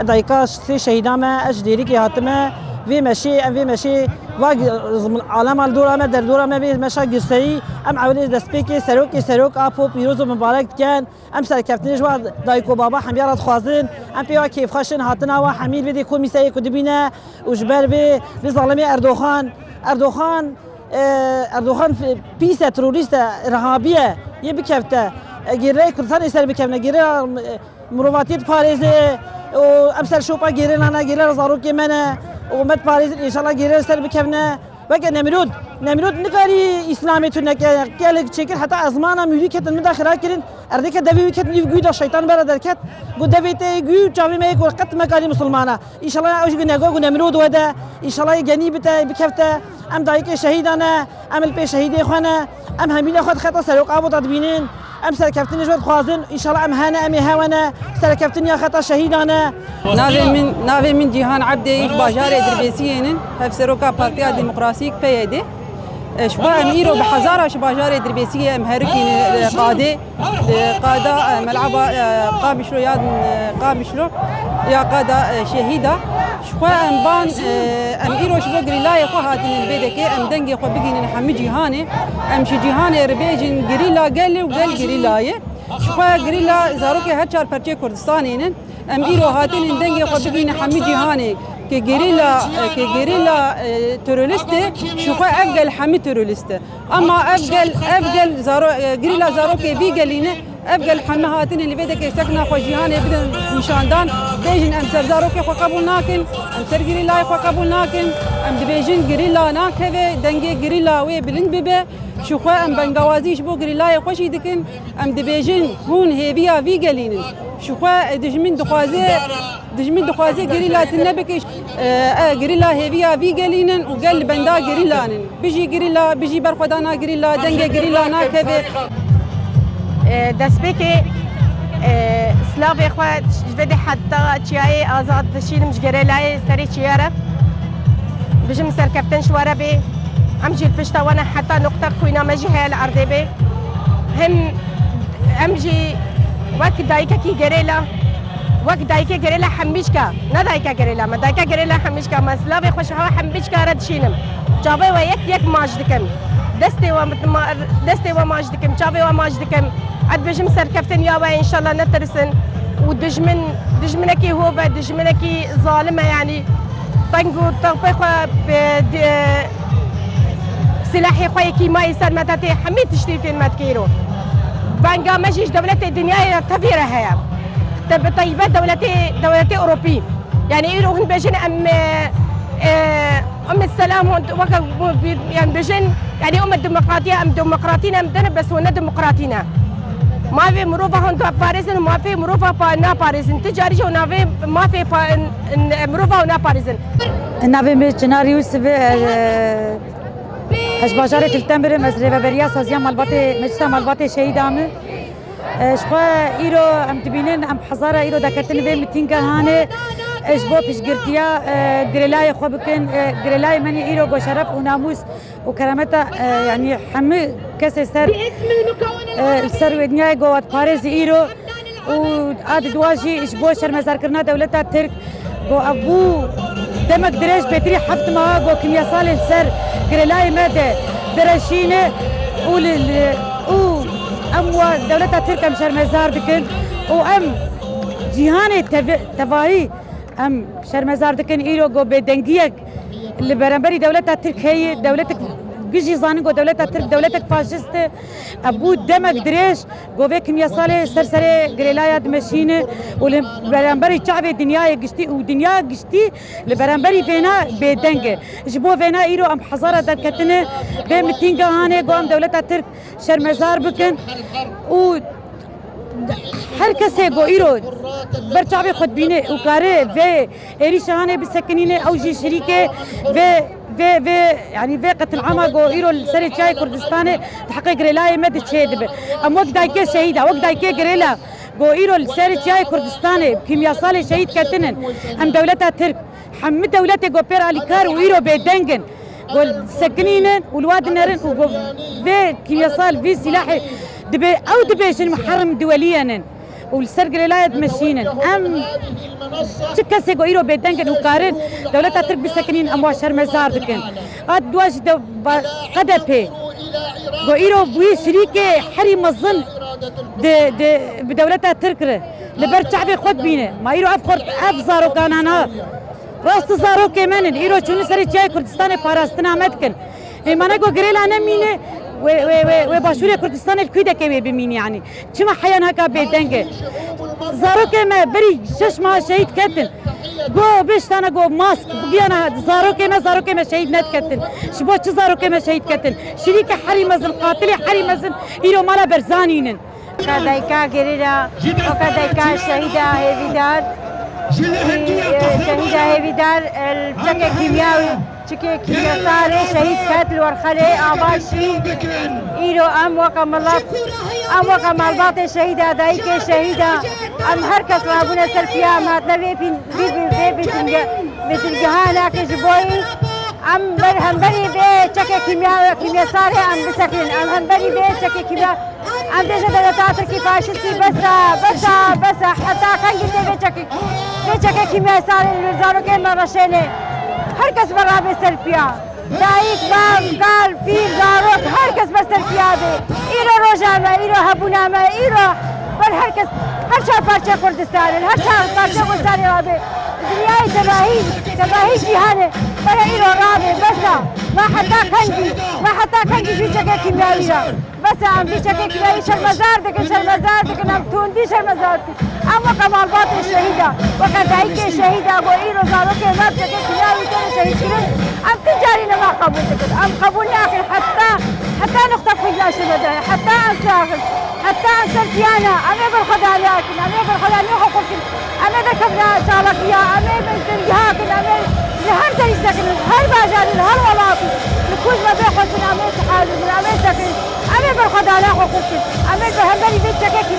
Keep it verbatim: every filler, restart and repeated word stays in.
Dayika sê şehîda me, ez ji Dêrikê hatime. Vê meşê, em vê meşê va gi-, zim-, alema li dora me, derdora me vê meşa girseyî. Em ewilê destpêkê serokê serok a po pîroz û mibarek dikin. Em serkeftinê ji wa dayik û baba hemiya re dixwazin. Em pê wa kêfxweş in hatina wa hemî li vê dê komîseyê ku dibîne û ji ber vê, vê zalimê Erdoxan, Erdoxan, e, Erdoxan f-, pîs e, terorîst e, irhabî ye, yê bikevte. E, gêreyê Kurdistanê ser bikevne, gêreya, e, mirovatiyê diparêze û em ser şopa gêrê nane, gêrê zarokê me ne û me diparêzin, înşallah gêrê ser bikevne. Weke Nemrûd, Nemrûd nikarî Îslamê tune ke, gelek çêkir, heta ezmana mûrî ketin min de xira kirin. Erdê ke devê wî ketin, îv gû da şeytan bera derket. Got devê te gû, çavê me yê ku qet me karî misilmana. Înşallah ew jî gu nego gu Nemrûd wede. Înşallah yê genî bite, bikefte. Em dayikê şehîdan e, em li pê şehîdê xwe ne. Em hemîne xwe di xeta serok abo de dibînin. Em serkeftinê ji we dixwazin. Înşallah em hene, em ê hewe ne. Serkeftin ya xeta şehîdan e. Navê min, navê min Cîhan Ebdê, ji bajarê Dirbêsiyê nin. Hevseroka Partiya Demokrasîk, P Y D. E, ji xwe em îro bi hezara ji bajarê Dirbêsiyê em herikîn, e, qadê. E, qada, e, mel'aba, e, Qamişlo ya, e, Qamişlo ya qada, e, şehîda. Ji xwe em ban, e, em îro ji bo gerîlayê xwe hatinin vê dekê, em dengê xwe bigînin hemî cîhanê. Em ji cîhanê re bêjin gerîla gelê û gel gerîlayê. Ji xwe gerîla zarokê her çar perçê Kurdistanê nin. Em îro hatinin dengê xwe bigînin hemî cîhanê. Ke gerîla, ke gerîla, e, terorîst e, ji xwe ev gel hemî terorîst e. Ama ev gel, ev gel zaro-, e, gerîla zarokê vî gelî ne, ev gel hemî hatine li vê dekê sekna xwe cîhanê bidin nîşandan, bêjin em ser zarokê xwe qebûl nakin, em ser gerîlayê xwe qebûl nakin, em dibêjin gerîla nakeve, dengê gerîla wê bilind bibe, ji xwe em bengawazî ji bo gerîlayê xwe jî dikin, em dibêjin hûn hêviya vî gelî nin. Ji xwe dijmin dixwaze, dijmin dixwaze gerîla tune bike. E, e, gerîla hêviya vî gelî nin û gel li benda gerîla nin. Bijî gerîla, bijî berxwedana gerîla, dengê gerîla nakeve. E, destpêkê, e, silavê xwe ji vê de heta çiyayê azad dişînim ji gerîlayê serê çiya re. Bijim serkeftin ji we re bê. Em jî li pişta we ne heta nuqta xwîna me jî heye li erdê bê. Him em jî wek dayikekî gerêla, wek dayikê gerêla hemîşka, ne dayika gerêla me, dayika gerêla hemîşka me, silavê xwe ji hewa hemîşka re dişînim. Çavê we yek yek maç dikim. Destê we mit-, ma-, destê we maç dikim, çavê we maç dikim. Ez dibêjim serkeftin ya we, înşallah netirsin. Û dijmin, dijminekî hov e, dijminekî zalim e, yanî teng û topê xwe bi, di, Silahê xwe yê kîmayî ser me de tê, hemî tiştî tên me dike îro. Venga me jî ji dewletê dinyayê re tevî re heye. Te bi taybet dewletê, dewletê Ewropî. Yanî îro hûn bêjin em, e, e, em selam hûn weke, yani bêjin, yani em demokratiya, em demokratî ne, em dene bes hûn ne demokratî ne. Mafê mirova hûn da parêzin, mafê mirova pa, naparêzin. Ti carî jî hûn navê mafê pa, n-, n-, mirova hûn naparêzin. Navê min Çinar Yusuf e, e, Ez ji bajarê Til Temir im, ez rêveberiya saziya malbatê, Meclisa Malbatê Şehîda me. E, ji xwe îro em dibînin, em hezara îro deketin vê mitînga hanê, e, ji bo piştgirtiya, e, girêlayê xwe bikin. E, girêlayê me nî îro go şeref û namûs û keremeta, e, yanî hemî kesê ser, e, li ser wê dinyayê go we diparêzî îro. Û a di dua jî ji bo şermezarkirina dewleta Tirk, ku ev bû demek dirêj, bêtirî heft meha ku kimyasalê li ser girêlayê me de direşîne û li, li, û em wa dewleta Tirk em şermezar dikin û em cîhanê teve-, tevahî em şermezar dikin. Îro ku bêdengiyek li beramberî dewleta Tirk heye, dewletek gijî zanin ku dewleta Tirk dewletek faşist e. Ev bû demek dirêj. Govê kimyasalê ser serê girêlaya dimeşîne û li beramberî çavê dinyayê giştî û dinya giştî li beramberî vêna bêdeng e. Ji bo vêna îro em hezara derketine vê mitînga hanê, go em dewleta Tirk şermezar bikin û her kesê go îro ber çavê xwe dibîne û kare vê êrîşa hanê bisekinîne, ew jî şirîkê vê, vê, vê, yanî vê qetilama ku îro li serê çiyayê Kurdistanê di heqê girêlayê me de çêdibe. Em wek dayikê şehîda, wek dayikê girêla ku îro li serê çiyayê Kurdistanê kîmyasalê şehîd ketinin. Em dewleta Tirk, hemî dewletê ku pê re alîkar û îro bêdeng in, ku sekinînin û li wa dinerin û ku vê kîmyasal, vî silahê dibe, ew dibêjin muherrim duweliyen in. Û li ser girêlayê dimeşînin. Em çi kesê ku îro bêdeng in û karin dewleta Tirk bisekinîn, em wa şermezar dikin. Hat dua jî de ba-, Q D P ku îro bûyî şirîkê herî mezin di, di, bi dewleta Tirk re li ber çavê xwe dibîne. Ma îro ev xort, ev zarokanana rast zarokê me nin. Îro çûne serê çiyayê Kurdistanê parastina me dikin. Ê, ma ne ku girêla nemîne, wê, wê, wê, wê Başûrê Kurdistanê li kû deke wê bimîne, yanî. Çima heya naka bêdeng e? Zarokê me berî şeş meha şehîd ketin. Go biştana go mask, bigiyana zarokê me, zarokê me şehîd nediketin. Ji bo çi zarokê me şehîd ketin? Şirîkê herî mezin, qatilê herî mezin, îro mala Berzanî nin. Weka dayika gerîla, weka dayika şehîda hêvîdar, e, şehîda hêvîdar, e, çekê kîmyawî, çekê kîmyasarê şehîd ket li Werxelê, ava şî. Îro em weka milet, em weka malbatê şehîda, dayikê şehîda, em her kes rabûne ser piya, em hatine vê pîn-, vê, vê, vê bêtingehana ke ji bo yî, em ber hemberî vê çekê kîmya-, kîmyasarê em bisekinin, em hemberî vê çekê kîmya Em dê ji dewleta Tirkî faşîstî bes e, bes e, bes e. Heta kengî dê vê çekê, vê çekê kîmyasarê li zarokên me reşêne. Her kes berabe ser piya. Dayik, bav, kal, pîr, zarok, her kes ber ser piya be. Îro roja me, îro hebûna me, îro ber her kes, her çar parçe Kurdistanê, her çar parçe Kurdistanê rabe. Dinyayê tevahî, tevahî cîhanê, bere îro rabe, bes e. Me heta kengî, me heta kengî jî çekê kîmyawî ra. Bes e, em vî çekê kîmyawî şermezar dikin, şermezar dikin, em tundî şermezar dikin. Em weke malbatê şehîda, weke dayikê şehîda, go îro zarokê me bi çekê kîmyawî têne şehîdkirin, em tu carî nema qebûl dikin. Em qebûl nakin heta, heta nuqta ku naşime de, heta em sax in, heta em ser piya ne, em ê berxwedanê kin, em ê berxwedanê xwe qurtin, em ê derkevna çalakiya, em ê bingeha kin, em ê li her derî sekinin, li her bajarî, li her welatî, li ku ji me bê xwestin, em ê sihar bibin, em ê sekinin. Em ê berxwedana xwe qurtin. Em ê bi hemberî vê çekekî